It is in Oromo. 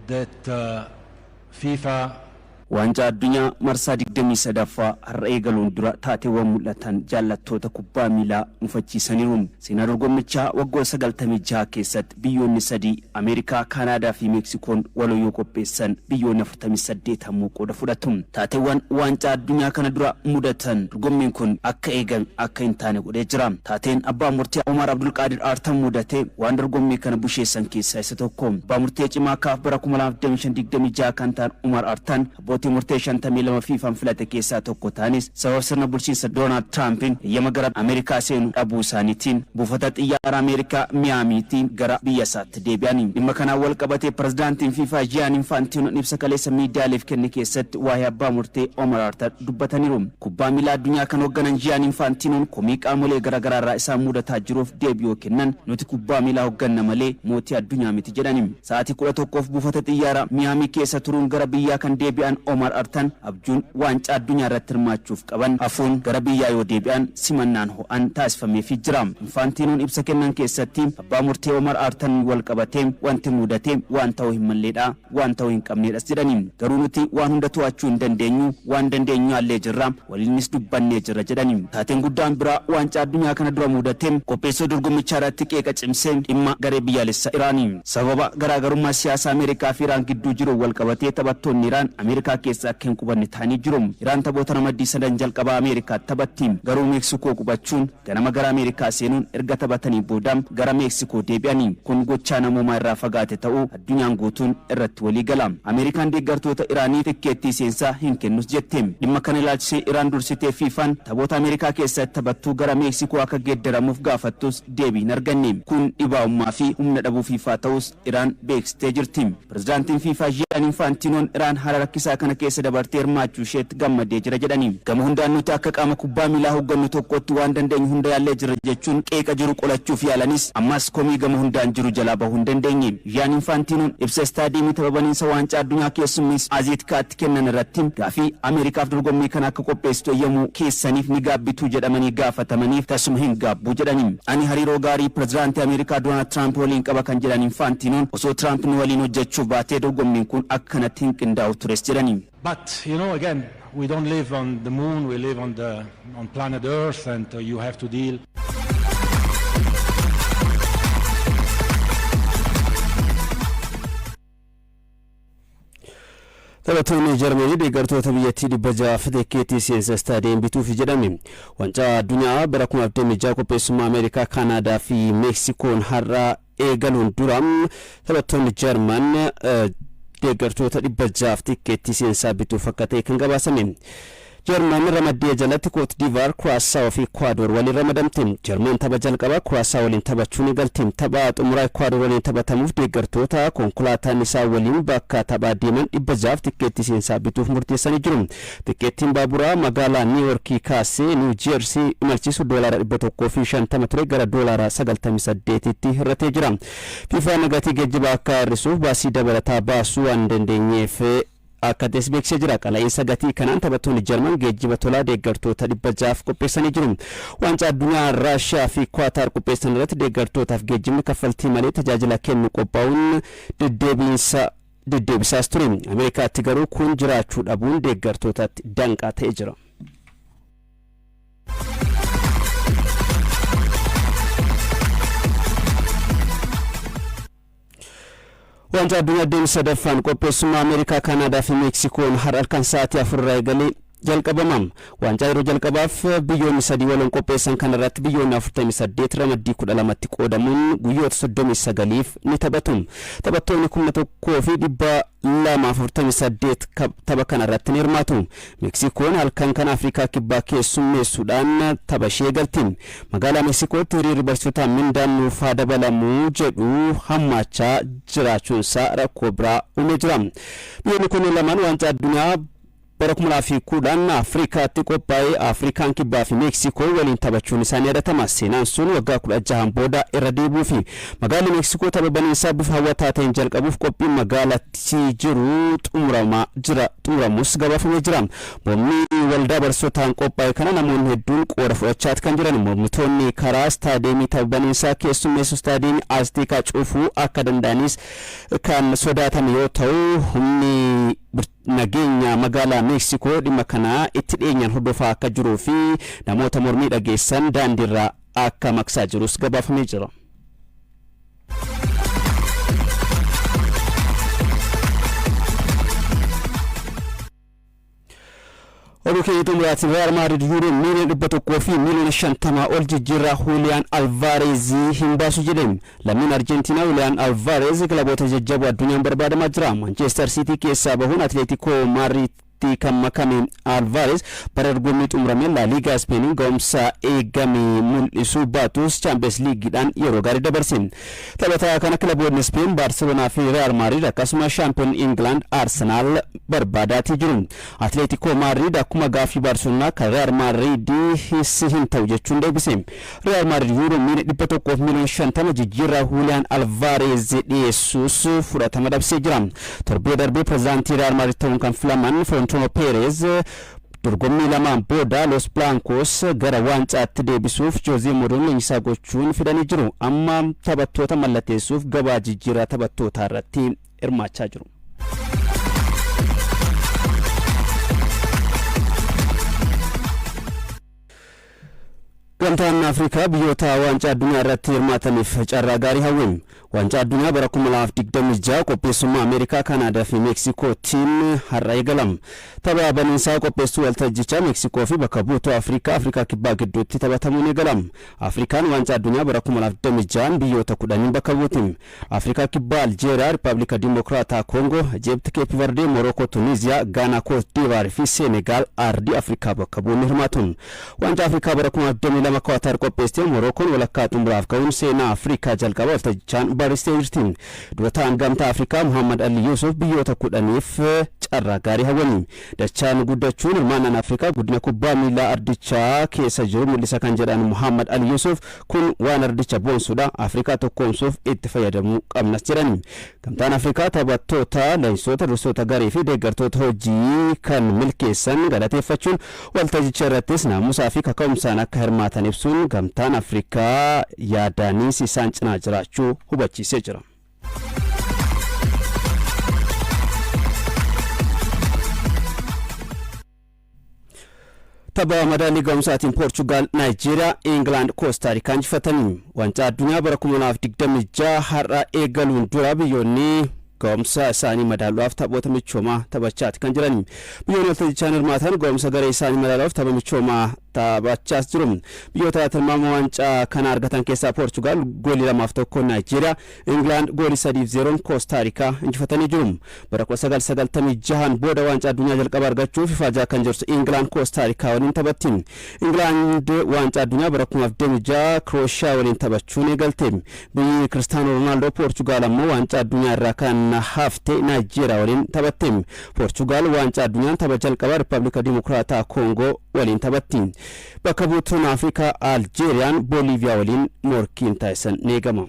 that FIFA Waancaa Addunyaa marsaa 23ffaa har'a eegaluun dura taateewwan mul'atan jaallattoota kubbaa miilaa mufachiisaniiru. Seenaa dorgommichaa waggoota 96 keessatti biyyoonni sadii Ameerikaa, Kaanaadaa fi Meeksikoon waloo yoo qopheessan biyyoonni 48 ammoo qooda fudhatu. Taateewwan Waancaa Addunyaa kana dura mudatan dorgommiin kun akka eegame akka hin taane godhee jira. Taateen abbaa murtii Omaar Abdulqaadir Aartan mudate waan dorgommii kana busheessan keessaa isa tokko. Abbaa murtee cimaa kaaf bara 2025 26 kan ta'an Umar Artan abbootii murtee 52 FIFAn filate keessaa tokko ta'anis sababa sirna bulchiinsa Doonaald Tiraampiin eeyyama gara Ameerikaa seenu dhabuu isaaniitiin buufata xiyyaara Ameerikaa Miyaamiitii gara biyya isaatti deebi'ani. Dhimma kanaan wal qabatee pirezidaantiin FIFA Jiyaan Infaantiinoon ibsa kaleessa miidiyaaleef kenne keessatti waa'ee abbaa murtee Omar Artan dubbataniiru. Kubbaa miilaa addunyaa kan hoogganan Jiyaan Infaantiinoon komii qaamolee garaagaraa irraa isaan mudataa jiruuf deebii yoo kennan, nuti kubbaa miilaa hoogganna malee mootii addunyaa miti jedhani. Sa'aatii 11f buufata xiyyaara Miyaamii keessa turuun gara biyyaa kan deebi'an Omar Artan abjuun waancaa addunyaa irratti hirmaachuuf qaban hafuun gara biyyaa yoo deebi'an simannaan ho'an taasifameefii jira. Infaantiinoon ibsa kennan keessatti abbaa murtee Omar Artan wal qabatee wanti mudate waan ta'uu hin malleedha, waan ta'uu hin qabneedhas jedhani. Garuu nuti waan hunda to'achuu hin dandeenyu, waan dandeenyu yaallee jirra, waliinis dubbannee jirra jedhani. Taateen guddaan biraa waancaa addunyaa kana dura mudate qopheessoo dorgommichaa irratti qeeqa cimse dhimma garee biyyaalessa Iraani. Sababa garaagarummaa siyaasaa Ameerikaa fi Iraan gidduu jiruun wal qabatee taphattoonni Iraan Ameerikaa keessa akka hin qubanne ta'anii jiru. Iraan taphoota ramaddii sadan jalqabaa Ameerikaatti taphatti. Garuu Meeksikoo qubachuun ganama gara Ameerikaa seenuun erga taphatanii booda gara Meeksikoo deebi'ani. Kun gochaa namoomaa irraa fagaate ta'uu addunyaan guutuun irratti walii gala. Ameerikaan deeggartoota Iraaniif tikkeettii seensaa hin kennus jette. Dhimma kana ilaalchisee Iraan dursitee FIFAn taphoota Ameerikaa keessatti taphattu gara Meeksikoo akka geeddaramuuf gaafattus deebii hin arganne. Kun dhibaa'ummaa fi humna dhabuu FIFA ta'uus Iraan beeksistee jirti. Pirezidaantiin FIFA Jiyaan Infaantiinoon Iraan haala rakkisaa kana keessa dabartee hirmaachuu isheetti gammadee jira jedhani. Gama hundaan nuti akka qaama kubbaa miilaa hooggannu tokkotti waan dandeenyu hunda yaallee jirra jechuun qeeqa jiru qolachuuf yaalanis ammas komii gama hundaan jiru jalaa bahuu hin dandeenye. Jiyaan Infaantiinoon ibsa istaadiyeemii tapha baniinsa waancaa addunyaa keessummeessu Azeetkaatti kennan irratti gaafii Ameerikaaf dorgommii kana akka qopheessitu eeyyamuu keessaniif ni gaabbituu jedhamanii gaafatamaniif tasuma hin gaabbuu jedhani. Ani hariiroo gaarii pirezidaantii Ameerikaa Doonaald Tiraamp waliin qaba kan jedhan Infaantiinoon osoo Tiraamp nu waliin hojjechuuf baatee dorgommiin kun akka kanatti hin qindaa'u tures jedhani. But again, we don't live on the moon, we live on planet Earth, and you have to deal. Taphattoonni Jarmanii deeggartoota biyyattii 600f tikkeettii seensa istaadiyeem bituuf jedhame. Waancaa addunyaa bara 2026 qopheessummaa Ameerikaa, Kaanaadaa fi Meeksikoon har'a eegaluun dura taphattoonni Jarman deeggartoota 600f tikkeettii seensaa bituuf akka ta'e kan gabaasame. Jarman ramaddii jalatti Koot Diivaar, Kuraasaawaa fi Ekwaador waliin ramadamte. Jarman tapha jalqabaa Kuraasaa waliin taphachuu ni galti. Tapha xumuraa Ekwaador waliin taphatamuuf deeggartoota konkolaataan isaa waliin bakka taphaa deeman 600f tikkeettii seensaa bituuf murteessanii jiru. Tikkeettiin baaburaa magaalaa Niiwoorkii kaasee Niiw Jeersii imalchiisu doolaara 150 ture gara doolaara 98tti hir'atee jira. FIFAn gatii geejjibaa akka hir'isuuf baasii dabalataa baasuu waan hin dandeenyeef akka ta'es beeksisee jira. Qala'iinsa gatii kanaan taphattoonni Jarman geejjiba tolaa deeggartoota 600f qopheessanii jiru. Waancaa addunyaa Raashiyaa fi Kuwaataar qopheessan irratti deeggartootaaf geejjibni kaffaltii malee tajaajila kennu qophaa'uun deddeebiinsa deddeebisaas ture. Ameerikaatti garuu kun jiraachuu dhabuun deeggartootatti danqaa ta'ee jira. Waancaa addunyaa deemsa sadaffaan qopheessummaa Ameerikaa, Kaanaadaa fi Meeksikoon har'a halkan sa'aatii 4 irraa eegalee jalqabama. Waancaa yeroo jalqabaaf biyyoonni sadii waloon qopheessan kanarratti biyyoonni 48 ramaddii 12tti qoodamuun guyyoota 39f ni taphatu. Taphattoonni 1248 tapha kanarratti ni hirmaatu. Meeksikoon halkan kana Afrikaa Kibbaa keessummeessuudhaan tapha ishee eegalti. Magaalaa Meeksikootti hiriirri barsiisotaa mindaan nuuf haa dabalamu jedhu hammaachaa jiraachuunsaa rakkoo biraa uumee jira. Biyyoonni kunneen lamaan waancaa addunyaa Bara 2010 Afrikaatti qophaa'ee Afrikaan Kibbaa fi Meeksikoo waliin taphachuun isaanii yaadatama. Seenaan sun waggaa 16 booda irra deebi'uu fi magaalli Meeksikoo tapha baniinsaa bifa hawwataa ta'een jalqabuuf qophiin magaalattii jiru xumuramaa jira, xumuramus gabaafamee jira. Mormii waldaa barsiisotaan qophaa'e kana namoonni hedduun qooda fudhachaati kan jiran. Mormitoonni karaa istaadeemii tapha baniinsaa keessummeessu, istaadiyeemii Azteekaa, cufuu akka danda'anis kan sodaatame yoo ta'u, humni nageenya magaalaa Meeksikoo dhimma kana itti dhiyeenyaan hordofaa akka jiruu fi namoota mormii dhageessan daandiirraa akka maqsaa jirus gabaafamee jira. Oduu keenya xumuraatiin, Real Madrid yuuroo miiliyoona 150 ol jijjiirraa Juuliyaan Alvaareezii hin baasu jedhe. Lammiin Arjentiinaa Juuliyaan Alvaareez kilaboota jajjaboo addunyaan barbaadamaa jira. Manchester City keessaa bahuun Atleetikoo Maadriitti kan makame Alvaareez bara dorgommii xumurame La Liga Ispeeniin ga'umsa eegame mul'isuu baatus, Champions Liigiidhaan yeroo gaarii dabarse. Taphataa kana kilaboonni Speen Baarseloonaa fi Real Madrid, akkasumas shaampiyoon England Arsenaal barbaadaatii jiru. Atleetikoo Maadriid akkuma gaaffii Baarseloonaa kan Real Madrid hissi hin ta'u jechuun deebise. Real Madrid yuuroo miiliyoona 150 jijjiirraa Juuliyaan Alvaareez dhiyeessuus fudhatama dhabsee jira. Torbee darbee pirezidaantii Real Madrid ta'uun kan filaman Florentino Perez dorgommii lamaan booda Los Blancos gara waancaatti deebisuuf Jose Mourinho leenjisaa gochuun fidanii jiru. Amma taphattoota mallatteessuuf gabaa jijjiirraa taphattootaa irratti hirmaachaa jiru. Gamtaan Afrikaa biyyoota waancaa addunyaa irratti hirmaataniif carraa gaarii hawwe. Waancaa addunyaa bara 2026 qopheessummaa Ameerikaa, Kanaadaa fi Meeksikootiin har'a eegalama. Tapha baniinsaa qopheessuu waltajjichaa Meeksikoo fi bakka buutuu Afrikaa, Afrikaa Kibbaa gidduutti taphatamuun eegalama. Afrikaan waancaa addunyaa bara 2026 biyyoota 10n bakka buuti. Afrikaa Kibbaa, Aljeeriyaa, Rippaabilika Dimokiraataa Koongoo, Ejipt, Keep Verde, Morookoo, Tuniiziyaa, Gaanaa, Koot Diivaar fi Seenegaal aardii Afrikaa bakka bu'uun ni hirmaatu. Waancaa Afrikaa bara 2022 Kwaatar qopheessite Morookoon walakkaa xumuraaf ga'uun seenaa Afrikaa jalqaba waltajjichaan barreessitee jirti. Dura ta'an Gamtaa Afrikaa Muhammad Ali Yusuf biyyoota 10f carraa gaarii hawwani. Dachaan guddachuun hirmaannaan Afrikaa guddina kubbaa miilaa ardichaa keessa jiru mul'isa kan jedhan Muhammad Ali Yusuf, kun waan ardicha boonsuudha, Afrikaa tokkoomsuuf itti fayyadamuu qabnas jedhan. Gamtaan Afrikaa taphattoota, leenjisoota, dursoota garee fi deeggartoota hojii kan milkeessan galateeffachuun, waltajjicha irrattis naamusaa fi kaka'umsaan akka hirmaatan ibsuun, Gamtaan Afrikaa yaadaanis isaan cinaa jiraachuu hubachiisee jira. Tapha madaalii ga'umsaatiin Poorchugaal Naayijeeriyaa, Ingilaand Koostaarikaa injifatanii. Waancaa addunyaa bara 2026 har'a eegaluun dura biyyoonni ga'umsa isaanii madaaluudhaaf taphoota michoomaa taphachaati kan jiran. Biyyoonni waltajjichaan hirmaatan ga'umsa garee isaanii madaaluudhaaf tapha michoomaa taphachaas jiru. Biyyoota tilmaama waancaa kana argatan keessaa Poorchugaal goolii 2-1 Naayijeeriyaa, Ingilaand goolii 3-0n Koostaarikaa injifatanii jiru. Bara 1996 booda waancaa addunyaa jalqaba argachuuf ifaajaa kan jirtu Ingilaand Koostaarikaa waliin taphatti. Ingilaand waancaa addunyaa bara 2026 Kirooshiyaa waliin taphachuun eegalte. Biyyi Kiristaanoo Roonaaldoo Poorchugaal ammoo waancaa addunyaa irraa kan hafte Naayijeeriyaa waliin taphatte. Poorchugaal waancaa addunyaan tapha jalqabaa Rippaabilika Dimokiraataa Koongoo waliin taphatti. Bakka buutuun Afrikaa Aljeeriyaan Booliiviyaa waliin morkiin taasisan ni eegama.